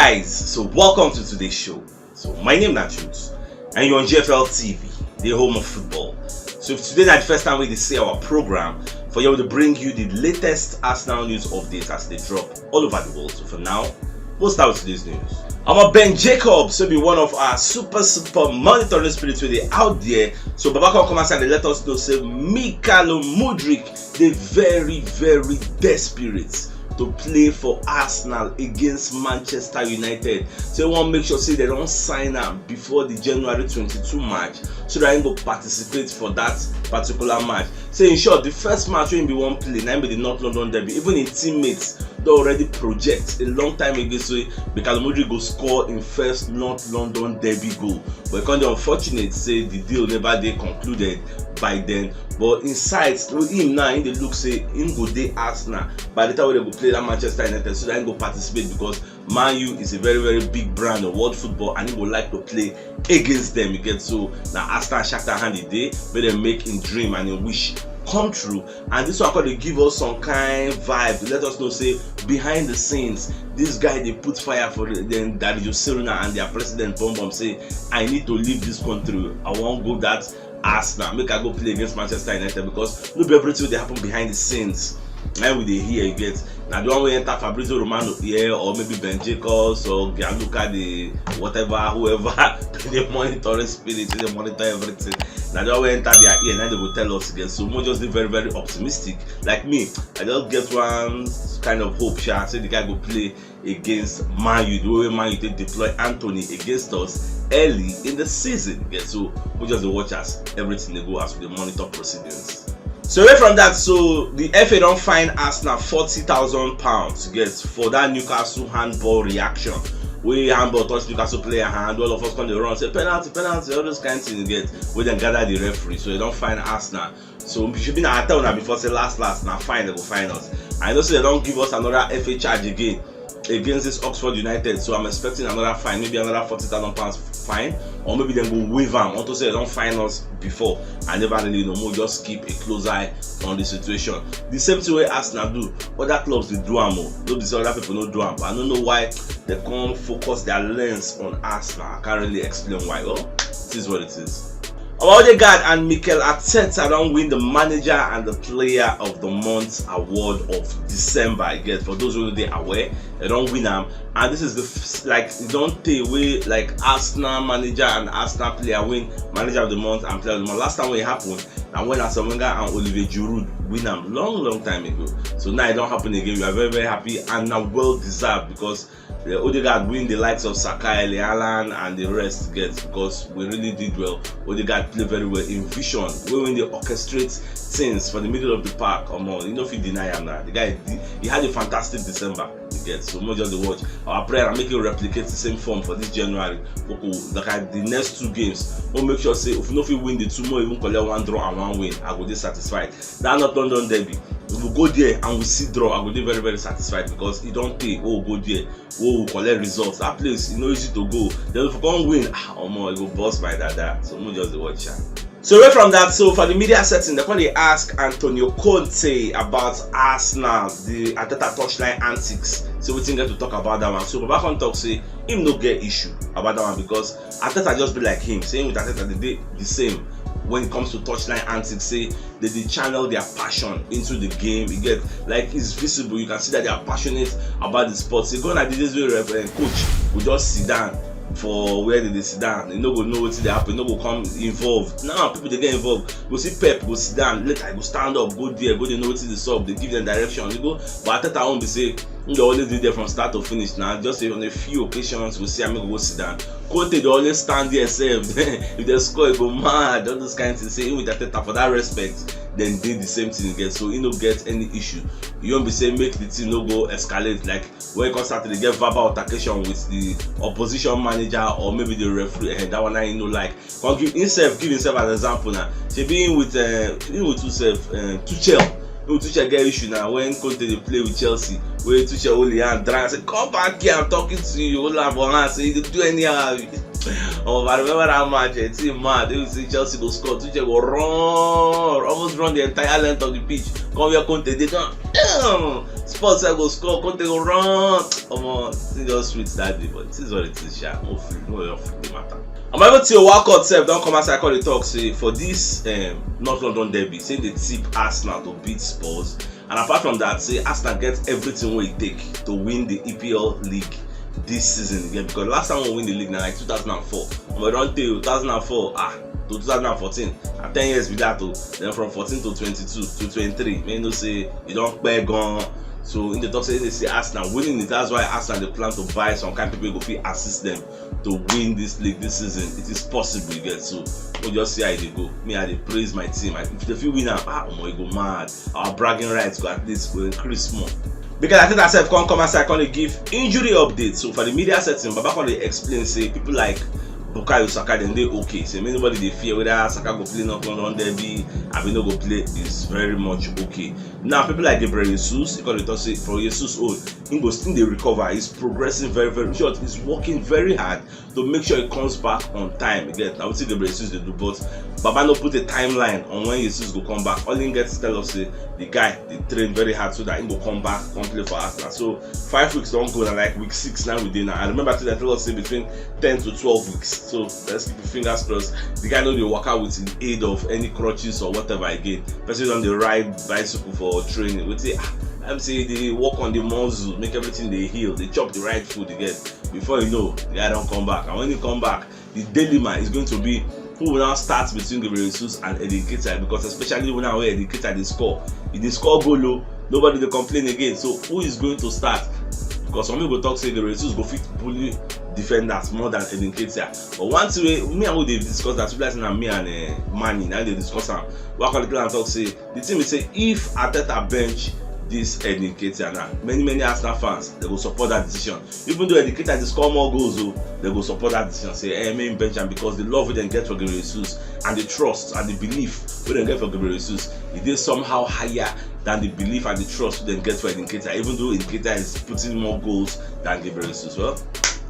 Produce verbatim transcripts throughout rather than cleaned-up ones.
Guys, so welcome to today's show. So my name na Jude, and you're on G F L T V, the home of football. So if today na the first time we dey see our program, for here we dey bring you the latest Arsenal news updates as they drop all over the world. So for now, we'll start with today's news. Omo, Ben Jacobs, who be one of our super, super monitoring spirits wey dey out there. So Baba come come outside dey let us know say Michael Mudryk dey very, very desperate to play for Arsenal against Manchester United. So he wan make sure say they don sign am before the January twenty-two match, so that he go participate for that particular match. So in short, the first match wey he be wan play, na im be the North London derby. Even him teammates don already project a long time ago say Michael Mudryk go score him first North London derby goal. But e come dey unfortunate say the deal never dey concluded by then. But in sight, him now, him dey look say him go dey Arsenal by the time wey they go play that Manchester United, so that him go participate, because Man U is a very, very big brand of world football, and he go like to play against them. You get, so na Arsenal Shakhtar hand e dey, make dem make him dream and him wish come true. And this one come dey give us some kind vibe to let us know say behind the scenes, this guy dey put fire for the, then David Seruna and their president Bom Bom say, "I need to leave this country. I wan go that Arsenal, make I go play against Manchester United," because no be everything dey happen behind the scenes na we dey hear. You get, na the one wey enter Fabrizio Romano ear, or maybe Ben Jacobs or Gianluca, the whatever, whoever, the monitoring spirit, they monitor everything. Na the one wey enter their ear, na they go tell us again. So we just be very, very optimistic. Like me, I just get one kind of hope, sha, say the guy go play against Man U, the way Man U take deploy Antony against us early in the season. Get, so we just dey watch as everything dey go as we dey monitor proceedings. So away from that, so the F A don fine Arsenal forty thousand pounds, get, for that Newcastle handball reaction. Wey handball touch Newcastle player hand, all of us come dey run say penalty, penalty, all those kind things, get, wey dem gather the referee. So they don fine Arsenal. So we should be na I tell una before say last last na fine they go fine us. I know say they don give us another F A charge again against this Oxford United, so I'm expecting another fine, maybe another forty thousand pounds fine, or maybe dem go waive am unto say they don fine us before. I never really know. Mo just keep a close eye on the situation. The same thing wey Arsenal do, other clubs dey do am o. No be say other people no do am, but I no know why they come focus their lens on Arsenal. I can't really explain why. Oh, it is what it is. Omo, Odegaard and Mikel Arteta don win the manager and the player of the month award of December. You get, for those who no dey aware, they don win am, and this is the f-, like, e don tey wey, like, Arsenal manager and Arsenal player win manager of the month and player of the month. Last time when it happened, na when Arsene Wenger and Olivier Giroud win am long, long time ago. So now it don happen again. We are very, very happy, and na well deserved, because uh, Odegaard win the likes of Saka, Erling Haaland, and the rest, get, because we really did well. Odegaard play very well in vision. Wey when they orchestrate things for the middle of the park, omo, you no fit deny am na. The guy, he had a fantastic December. You get, so we just dey watch. Our prayer na make him replicate the same form for this January. Like the next two games, we make sure say if we no fit win the two, make we even collect one draw and one win, I go dey satisfied. That North London derby, if we go there and we see draw, I go dey very, very satisfied, because e don tey wey we go there, wey we collect results. That place, e no easy to go. Then if we come win, ah, omo, e go burst my dada. So we just dey watch am. So away from that, so for the media setting, they come dey ask Antonio Conte about Arsenal, the Arteta touchline antics. So wetin get to talk about that one? So Baba come talk say him no get issue about that one, because Arteta just be like him. Say him with Arteta, they dey the same when it comes to touchline antics. Say they dey channel their passion into the game. You get, like, it's visible. You can see that they are passionate about the sport. Say gone are the days wey ref, eh, coach go just sit down for where they dey sit down. You no go know wetin dey happen. You no go come involved. Now people dey get involved. Go see Pep go sit down. Later, e go stand up, go there, go dey know wetin dey sup. They give them direction. You go, but Arteta own be say him dey always dey there from start to finish. Now just say on a few occasions we see am go sit down. Conte dey always stand there sef. If they score, e go mad. All those kind things. Say him with Arteta, for that respect, then dey the same thing again. So he no get any issue. You won't be say make the thing no go escalate. Like when e come start to dey get verbal altercation with the opposition manager or maybe the referee, and that one I no like. Come give himself, give himself an example now. Shebi him with, uh, him with himself, uh, Tuchel. Him with Tuchel get issue now when Conte dey play with Chelsea. Wey Tuchel hold him hand, drag, say, "Come back here, I'm talking to you." Hold am for hand, say, "You dey do anyhow." Oh, I remember that match. Eh, team mad. They say Chelsea go score. Tuchel go run, almost run the entire length of the pitch. Come where Conte dey, come, damn. Spurs sef go score, Conte go run. Omo, thing just sweet that day, but it is what it is, sha. Hopefully, no one fit the matter. And my everything, Walcott sef don come outside, come dey talk say for this um, North London derby, say they tip Arsenal to beat Spurs. And apart from that, say Arsenal get everything wey e take to win the E P L league this season again, because last time we win the league na like two thousand and four. Omo, e don tey o, two thousand and four, ah, to two thousand and fourteen, na ten years be that o. Then from fourteen to twenty-two to twenty-three, make you know say e don pay gone. So in the talk say they see Arsenal winning it, that's why Arsenal dey plan to buy some kind people wey go fit assist them to win this league this season. It is possible, you get. So we just see how e dey go. Me, I dey praise my team. I, if they fit win am, ah, omo, e go mad. Our bragging rights go at least go increase more. Because I think I sef come come outside, come dey give injury update. So for the media setting, Baba come dey explain say people like Bukayo Saka, dem dey okay. Say anybody dey fear whether Saka go play North London derby, abi no go play, is very much okay. Now people like Gabriel Jesus, he come dey talk say for Jesus own, he go still dey recover. He's progressing very, very short. He's working very hard to make sure he comes back on time. You get, na wetin Gabriel Jesus dey do, but Baba no put a timeline on when Jesus go come back. All he get to tell us say the guy dey train very hard so that he go come back, come play for Arsenal. So five weeks don go, na like week six now we dey now. I remember say dem tell us say between ten to twelve weeks. So let's keep your fingers crossed. The guy no dey waka with the aid of any crutches or whatever again. Person don dey ride bicycle for training. Wetin, ah, I'm say they work on the muscle, make everything dey heal, they chop the right food again. Before you know, the guy don come back. And when he come back, the dilemma is going to be who will now start between Gabriel Jesus and Eddie Nketiah, because especially when now Eddie Nketiah dey score, he dey score goal o, nobody dey complain again. So who is going to start? Because some people talk say Gabriel Jesus go fit bully defenders more than Eddie Nketiah. But one thing wey me and we dey discuss that, people like say na me and uh, Manny na dey discuss am. Wakali Clan talk say the thing be say if Arteta bench this Eddie Nketiah now, many many Arsenal fans, they go support that decision. Even though Eddie Nketiah dey score more goals o, they go support that decision. Say eh, make him bench am because the love wey dem get for Gabriel Jesus and the trust and the belief wey dem get for Gabriel Jesus, e dey somehow higher than the belief and the trust wey dem get for Eddie Nketiah. Even though Eddie Nketiah is putting more goals than Gabriel Jesus. Well,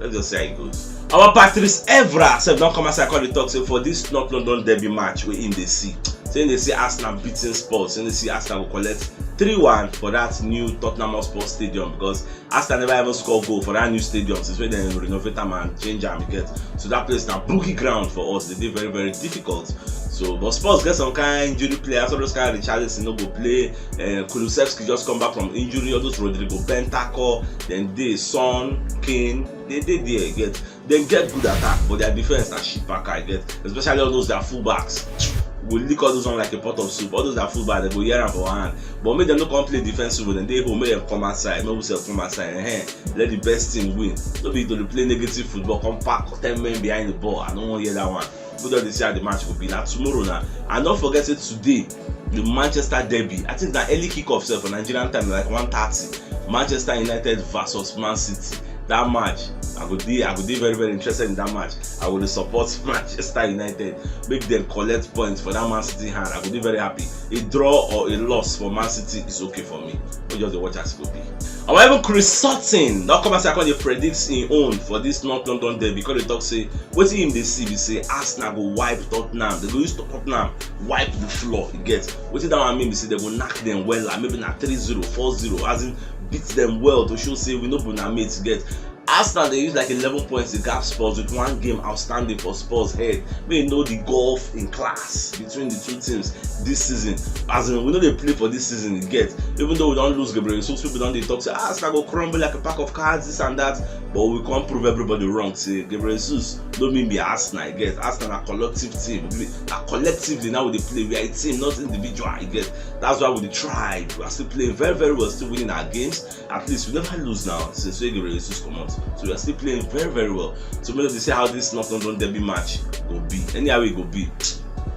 let's just see how it goes. Our Patrice Evra sef don come outside, come dey talk say for this North London derby match wey him dey see, say him dey see Arsenal beating Spurs, say him dey see Arsenal go collect three one for that new Tottenham Hotspur Stadium, because Arsenal never even score goal for that new stadium since when dem renovate am and change am, you get. So that place na boogie ground for us. They dey very, very difficult. So, but Spurs get some kind injury players. All those kind of Richarlison no go play. Uh, Kulusevski just come back from injury. All those Rodrigo Bentancur, then dey Son, Kane, they dey there, you get. Dem get good attack, but their defense na shit packer, you get. Especially all those their fullbacks. We go lick all those one like a pot of soup. All those their fullbacks, they go hear am for hand. But make dem no come play defensive, then dey home, make dem come outside, make we sef come outside. Eh, let the best team win. No be to dey play negative football, come pack ten men behind the ball. I no wan hear that one. We don dey see how the match go be. Na tomorrow na. And don't forget say today, the Manchester derby. I think na early kickoff sef for Nigerian time, like one thirty. Manchester United versus Man City. That match, I go dey, I go dey very, very interested in that match. I go dey support Manchester United, make dem collect points for that Man City hand. I go dey very happy. A draw or a loss for Man City is okay for me. We just dey watch as e go be. And even Chris Sutton don come outside, come dey predict him own for this North London derby, because they talk say wetin him dey see be say Arsenal go wipe Tottenham. They go use Tottenham wipe the floor. You get, wetin that one mean be say they go knack them well, like maybe na three zero, four zero, as in beat them well to show say we no be una mates, you get. Arsenal dey use like eleven points to gap Spurs with one game outstanding for Spurs head. Make you know the gulf in class between the two teams this season. As in, we no dey play for this season, you get. Even though we don lose Gabriel Jesus, people don dey talk say, "Ah, Arsenal go crumble like a pack of cards, this and that." But we come prove everybody wrong. Say Gabriel Jesus no mean be Arsenal, you get. Arsenal na collective team. We, na collectively now we dey play. We are a team, not individual, you get. That's why we dey try. We are still playing very, very well, still winning our games. At least we never lose now since wey Gabriel Jesus comot. So we are still playing very, very well. So make we see how this North London derby match go be. Anyhow e go be,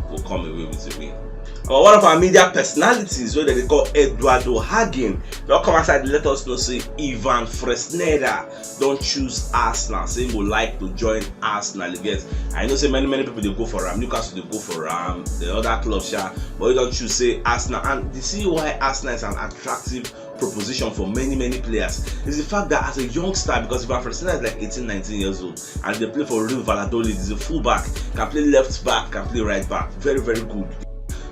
go come away with a win. But one of our media personalities wey dem dey call Eduardo Hagen don come outside let us know say Ivan Fresneda don choose Arsenal. Say he go like to join Arsenal, you get. I know say many, many people dey go for am. Newcastle dey go for am. The other clubs, sha. But he don choose say Arsenal. And you see why Arsenal is an attractive proposition for many, many players is the fact that as a youngster, because Ivan Fresneda is like eighteen, nineteen years old, and they play for Real Valladolid, he's a fullback, can play left back, can play right back, very, very good.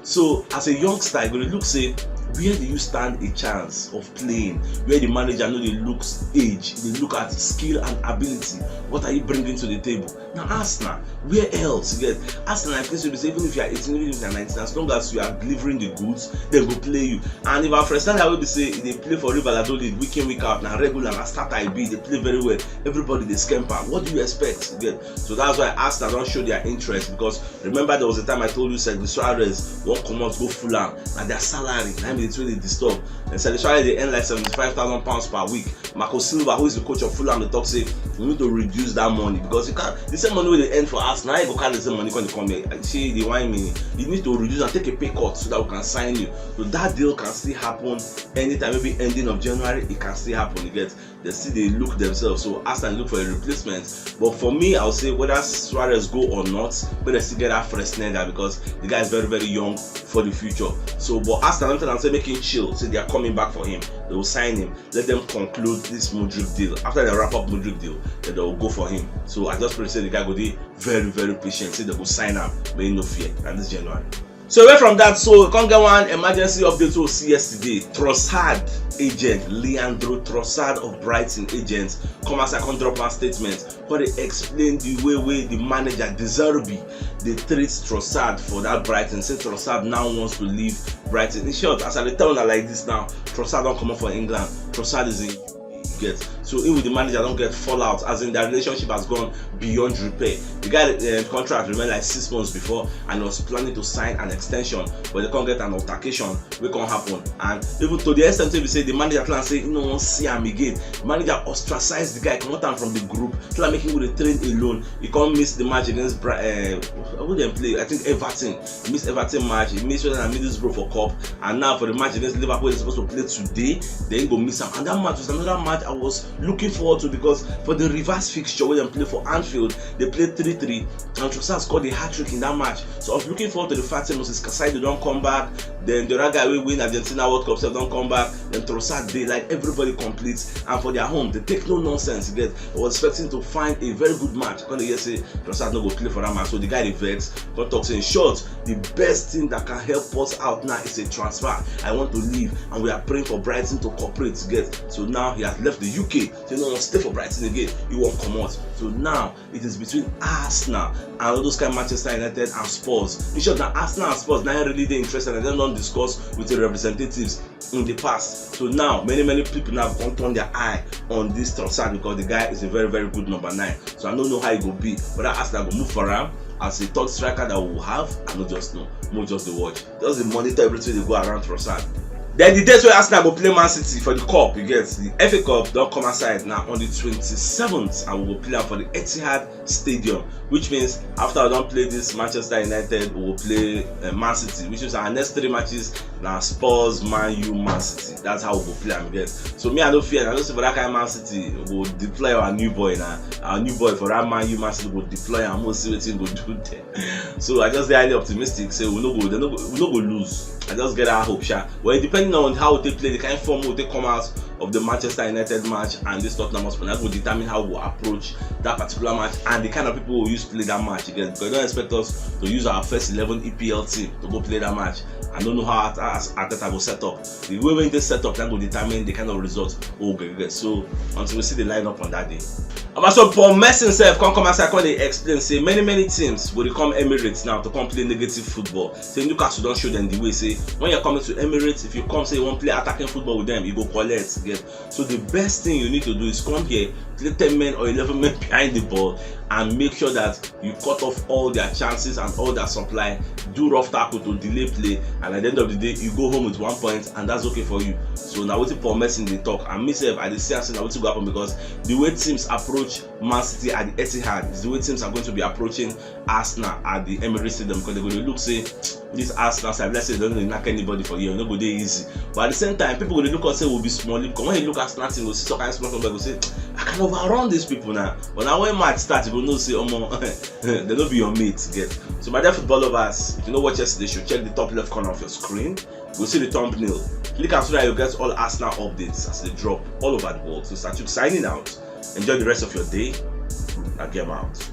So as a youngster, you go dey look say Where do you stand a chance of playing where the manager no dey look age, dey look at skill and ability? What are you bringing to the table? Na Arsenal. Where else? You get? Arsenal na place wey be say even if you are eighteen, even if you are nineteen, as long as you are delivering the goods, dem go play you. And if Alfred Standard wey be say e dey play for Real Valladolid week in, week out, na regular, na starter e be, dey play very well, everybody dey scamper. What do you expect? You get? So that's why Arsenal don show their interest, because remember there was a time I told you Sergio Suarez wan comot go Fulham, na their salary na im be the thing dey disturb. And Sergio Suarez dey earn like seventy-five thousand pounds per week. Marco Silva, who is the coach of Fulham, dey talk say we need to reduce that money, because you can't, the same money wey dey earn for Arsenal, you go carry the same money come dey come here. You see, the wine me, you need to reduce and take a pay cut so that we can sign you. So that deal can still happen anytime, maybe ending of January, it can still happen. You get? They still dey look themselves. So Arsenal look for a replacement. But for me, I would say whether Suarez go or not, but they still get that fresh nigga, because the guy is very, very young for the future. So, but Arsenal don tell am say make him chill, say they are coming back for him. They will sign him. Let them conclude this Mudryk deal. After they wrap up Mudryk deal, then they will go for him. So I just pray say the guy go dey very, very patient. Say they go sign am, make him no fear. And this January. So away from that, so we come get one emergency update we see yesterday. Trossard agent, Leandro Trossard of Brighton agent, come as I come drop one statement where they explain the way wey the manager De Zerbi dey treat Trossard for that Brighton. Say Trossard now wants to leave Brighton. In short, as I dey tell una like this now, Trossard don comot for England. Trossard is in, you get? So he with the manager don get fallout, as in their relationship has gone beyond repair. The guy, uh, contract remain like six months before, and he was planning to sign an extension, but they come get an altercation wey come happen. And even to the extent wey be say the manager tell am say he no wan see am again. The manager ostracize the guy, comot am from the group, tell am make him go dey train alone. He come miss the match against Bra- uh, who dem play? I think Everton. He miss Everton match. He miss West Ham, Middlesbrough for cup. And now for the match against Liverpool, they're supposed to play today. Then go miss am. And that match was another match I was looking forward to, because for the reverse fixture where they play for Anfield, they play three three. And Trossard scored a hat trick in that match. So I was looking forward to the fact that Moses Caicedo don come back. Then the other guy wey win Argentina World Cup sef don come back. Then Trossard dey, like, everybody complete. And for their home, they take no nonsense. You get? I was expecting to find a very good match. I come dey hear say Trossard no go play for that match. So the guy dey vex. Come talk say, in short, the best thing that can help us out now is a transfer. I want to leave, and we are praying for Brighton to cooperate. You get? So now he has left the U K. So he no wan stay for Brighton again. He wan comot. So now it is between Arsenal and all those kind Manchester United and Spurs. In short, na Arsenal and Spurs na really dey interested, and dem don discuss with the representatives in the past. So now many, many people now come turn their eye on this Trossard, because the guy is a very, very good number nine. So I don't know how e go be, whether Arsenal go move for am as a third striker that we will have. I no just know. Mo just dey watch. Just dey monitor everything dey go around Trossard. Then the days wey Arsenal go play Man City for the cup, you get, the F A Cup don come outside now on the twenty-seventh, and we go play am for the Etihad Stadium, which means after we don play this Manchester United, we go play, uh, Man City, which means our next three matches na Spurs, Man U, Man City. That's how we go play am, you get. So me, I no fear. I know say for that kind Man City, we go deploy our new boy now. Our new boy for that Man U, Man City, go deploy am. We'll see wetin go do there. So I just dey highly optimistic say we no go, they no go, we no go lose. I just get that hope, sha. Well, depending on how we take play, the kind form we take come out of the Manchester United match and this Tottenham Hotspur, that will determine how we approach that particular match and the kind of people we use play that match again. Because they don't expect us to use our first eleven E P L team to go play that match. I don't know how Arteta go set up. The way wey they set up, that will determine the kind of results we go get. So until we see the lineup on that day. Omo, so Paul Merson sef come come outside, come dey explain say many, many teams go dey come Emirates now to come play negative football. Say Newcastle don show them the way. Say when you're coming to Emirates, if you come say you wan play attacking football with them, you go collect, get. So the best thing you need to do is come here, play ten men or eleven men behind the ball, and make sure that you cut off all their chances and all their supply. Do rough tackle to delay play, and at the end of the day, you go home with one point, and that's okay for you. So na wetin Paul Merson dey talk, and me sef, I dey see am say na wetin go happen, because the way teams approach Man City at the Etihad is the way teams are going to be approaching Arsenal at the Emirates Stadium, because they go dey look say this Arsenal side, let's say they no dey knack anybody for here, e no go dey easy. But at the same time, people go dey look us say we be small, because when you look at Arsenal team, you go see some kind small small boy go say, "I can overrun these people now." But now when match start, you go know say, omo, they no be your mates, get. So my dear football lovers, if you no watch yesterday show, check the top left corner of your screen. You go see the thumbnail. Click am so that you get all Arsenal updates as they drop all over the world. So Satuk signing out. Enjoy the rest of your day. Na game out.